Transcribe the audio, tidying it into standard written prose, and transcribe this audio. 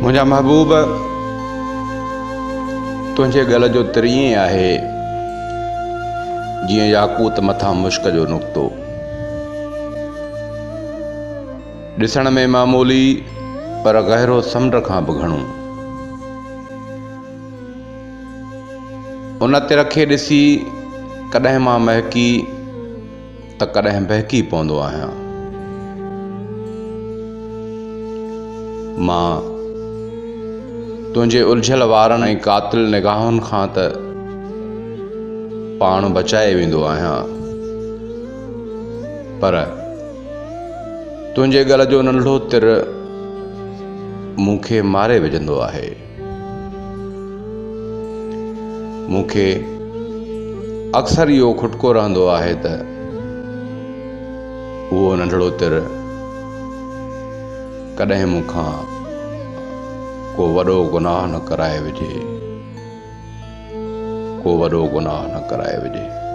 منهنجا محبوب، تنهنجي ڳل جو تر ائين آهي، جيئن ياقوت مٿان مشڪ جو نقطو. ڏسڻ ۾ معمولي پر گهرو سمنڊ کان به گهڻو. ان تر کي ڏسي ڪڏهن مان مهڪي ته ڪڏهن بهڪي پوندو آهيان. مان تنهنجي الجهيل وارن ۽ قاتل نگاهن کان ته پاڻ بچائي ويندو آهيان، پر تنهنجي ڳل جو ننڍڙو تر مون کي ماري وجهندو آهي. مون کي اڪثر اهو کٽڪو رهندو آهي ته اهو ننڍڙو تر ڪڏهن مون کان ڪو وڏو گناهه نه ڪرائي وجهي، ڪو وڏو گناهه نه ڪرائي وجهي.